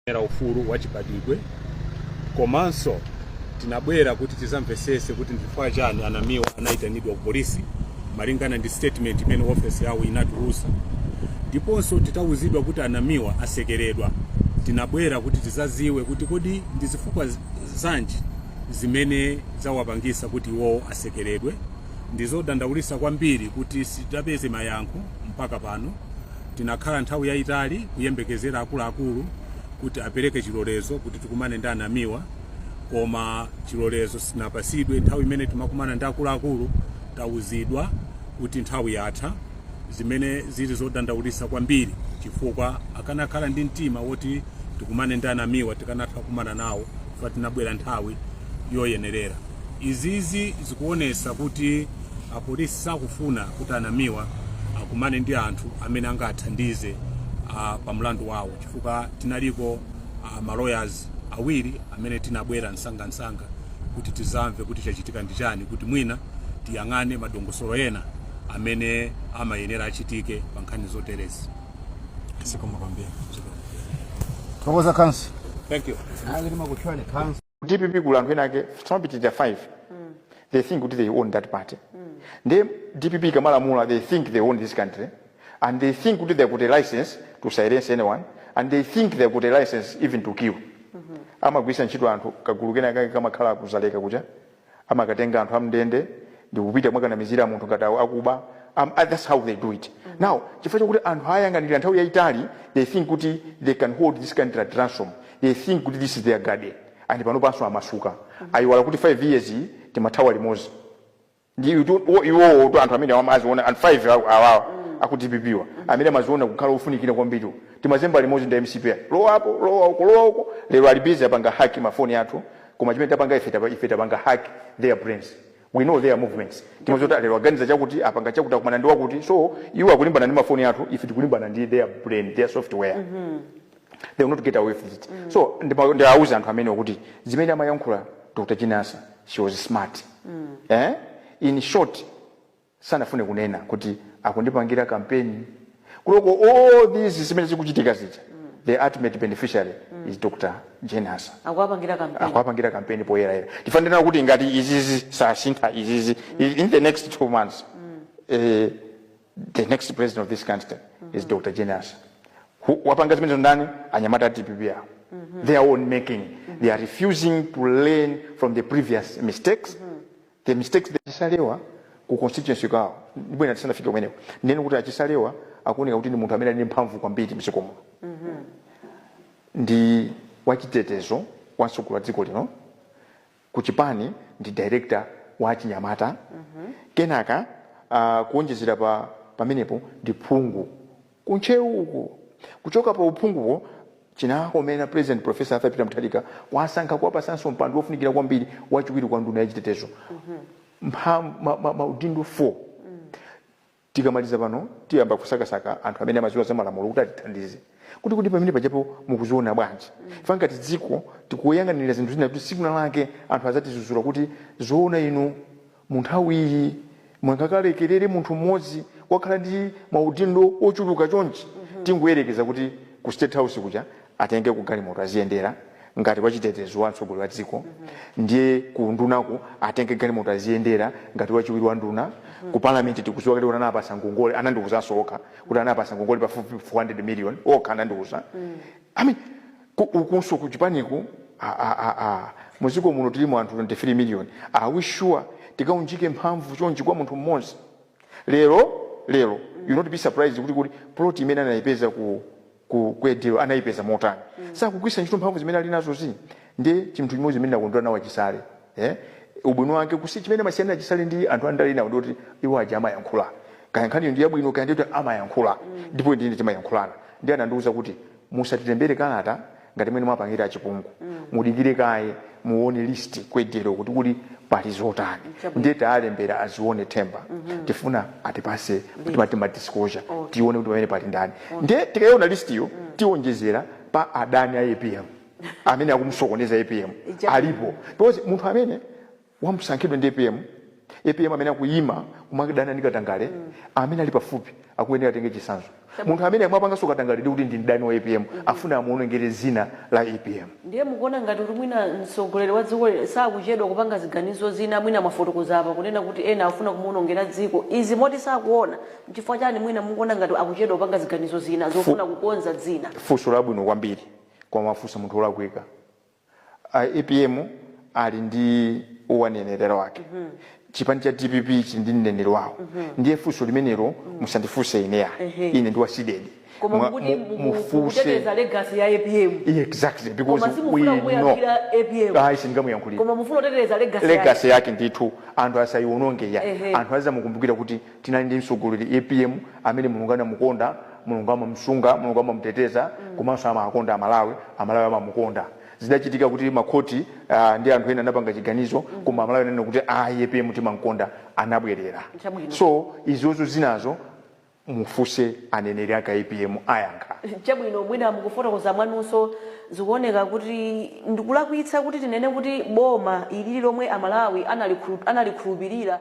Era ufulu wachibadwidwe, komanso tinabwera kuti tizamvesese kuti ndifukwa chani anamiwa anayitanidwa ku polisi malingana ndi statement imene ofesi yawo inatulusa. Ndiponso titawuzidwa kuti anamiwa asekeredwa, tinabwera kuti tizaziwe kuti kodi ndi zifukwa zanji zimene zawapangisa kuti iwowo asekeredwe. Ndizodandaulisa kwambiri kuti sitidapeze mayankho mpaka pano. Tinakhala nthawi yayitali kuyembekezera akuluakulu kuti apereke chilolezo kuti tikumane ndi anamiwa, koma chilolezo sitinapasidwe. Nthawi imene timakumana ndi akuluakulu, tawuzidwa kuti nthawi yatha, zimene zili zodandaulisa kwambiri, chifukwa akanakhala ndi mtima woti tikumane ndi anamiwa, tikanatha kukumana nawo chifukwa tinabwera nthawi yoyenerera. Izizi zikuonesa kuti apolisi sakufuna kuti anamiwa akumane ndi anthu amene angathandize pa mlandu wawo, chifukwa tinaliko ma lawyers awiri amene tinabwera msangamsanga kuti tizamve kuti chachitika ndi chani, kuti mwina tiyang'ane madongosolo ena amene amayenera achitike pa nkhani zoterezi. Zikomo kwambiri. Thokoza, counsel. Thank you. Counsel. DPP kuli anthu ena ake samapitirira 5, they think kuti they own that party. Ndi DPP ikamalamula, they think they own this country and they think kuti they got a license to silence anyone and they think they got a license even to kill. Amagwisa ntchito anthu, kagulu kena kake kamakhala kuzaleka kucha, amakatenga anthu amndende ndikupita mwakanamizira munthu ngati akuba. That's how they do it. Now, chifukwa chokuti anthu ayang'anira nthawi yayitali, they think kuti they can hold this country at ransom. They think kuti this is their garden, and pano panso amasuka, ayiwala kuti 5 years iyi timathawa limodzi ndi iwowo to anthu amene amaziona anthu 5 awawa aku DPP wa amene amaziona kukhala ofunikira kwambiri, timazemba limodzi ndi MCP, lowa apo, lowa uko, lowa uko. Lero ali busy apanga hack mafoni athu, koma chimene tapanga ife, ife tapanga hack their brains. We know their movements. Timazoti lero aganiza chakuti, apanga chakuti, akumana ndi wakuti. So iwo akulimbana ndi mafoni athu, ife tikulimbana ndi their brain, their software. They will not get away with it. So ndiawuza anthu amene kuti zimene amayankhula Dr Jane Ansah, she was smart, eh? In short, sanafune kunena kuti akundipangira kampeni kuloko. All these zimene zikuchitika zija, the ultimate beneficiary is Dr Jane Ansah. Akuwapangira kampeni. Akuwapangira kampeni poyerayera. Tifanira kuti ngati izizi sasintha izizi in the next 2 months, the next president of this country is Dr Jane Ansah. Wapanga zimenezo ndani? Anyamata a DPP awo, their own making. They are refusing to learn from the previous mistakes, the mistakes achisalewa ku constituency kawo. Bwina tisanafike kumeneko, ndinene kuti achisalewa akuoneka kuti ndi munthu amene ali ndi mphamvu kwambiri mdziko muno, ndi wachitetezo wamtsogoleri wa dziko lino, kuchipani ndi director wa chinyamata. Kenaka kuonjezera pa pamenepo ndi phungu kuntcheu uku. Kuchoka pa uphunguwo, chinakomera President Professor Arthur Peter Mutharika wasankha kuwapasanso mpando wofunikira kwambiri, wachiwiri kwa nduna yachitetezo. Maudindo 4. Tikamaliza pano, tiyamba kusakasaka anthu amene amaziwa za malamulo kuti atithandize kuti pamene pajapo mukuziona bwanji. Ife ngati dziko tikuyang'anira zinthu zina kuti tsiku lake anthu azatizuzula kuti zoona inu mu nthawi iyi mwangakalekerere munthu mmodzi wakhala ndi maudindo ochuluka chonchi? Tingoyerekeza kuti ku State House kuja atenge ku galimoto aziyendera ngati wachitetezo wa mtsogoleri wa dziko, ndiye ku ndunako atenge galimoto aziyendera ngati wachiwiri wa nduna. Ku parliament tikuziwa kale kuti anapasa ngongole, anandiwuzanso okha kuti anapasa ngongole pafupi 400 million, okha anandiwuza. I mean, ukunso kuchipaniku a muziko muno tilimo anthu 23 million. Are we sure tikaunjike mphamvu chonchi kwa munthu mmodzi? Lero lero you not be surprised kuti plot imene anayipeza ku kwedero anayipeza motani. Sakugwisa ntchito mphamvu zimene ali nazo zi. Ndi chinthu chimodzi chimene ndakondwera nawo achisale, eh? Ubwino wake kusi chimene masiyana achisale ndi anthu andale nawo ndoti iwo aja amayankhula, kaya nkhaniyo ndi yabwino kaya ndiyoti, amayankhula. Ndipo ndine timayankhulana ndi anandiwuza kuti musatilembere kalata ngati mwene mwapangira achipungu, mudikire kaye muone list kwedero kuti kuli pali zotani. Ndiye taalembera azione themba, tifuna atipase timati ma disclosure, tione kuti pamene pali ndani. Ndiye tikayiona list iyo, tionjezera pa adani a APM amene akumusokoneza APM. Alipo, because munthu amene wamusankhidwa ndi APM, APM amene akuyima kumakadana ndi katangale, amene ali pafupi akuyenera atenge chisanzo. Munthu amene amapanganso katangale ndi kuti ndi mdani wa APM, afuna amuonongere zina la APM. Ndiye mukuona ngati kuti mwina mtsogoleri wa dziko sakuchedwa kupanga ziganizo zina? Mwina mwafotokoza apa kunena kuti ena afuna kumuonongera dziko, izi moti sakuona. Nchifukwa chani mwina mukuona ngati akuchedwa kupanga ziganizo zina zofuna kukonza dzina? Funso labwino kwambiri, koma mafunsa munthu wolakwika. APM ali ndi owanenerera wake, chipani cha DPP chili ndi mneneri wawo. Ndiye funso limenelo musandifunse ineya. Ine ndi wa CDEDI. Koma mukuti mukuteteza legacy ya APM. Exactly, because Koma simufuna we know kumuyankhira APM. Ayi, sindingamuyankhulire. Koma mufuna kuteteza legacy yake. Legacy yake ndithu, anthu asayiononge ya. Anthu azamukumbukira kuti tinali ndi mtsogoleri APM amene Mulungu anamukonda, Mulungu amamusunga, Mulungu amamuteteza, komanso amakonda Amalawi, Amalawi amamukonda. Zidachitika kuti makhoti ndi anthu ena anapanga chiganizo, koma Amalawi ananena kuti ayi, APM timamkonda, anabwerera. Chabwino. So izozo zinazo mufuse aneneri ake APM, ayankha. Chabwino, mwina mukufotokoza mwanunso zikuoneka kuti ndikulakwitsa kuti tinene kuti boma ilili lomwe Amalawi analikhulupirira.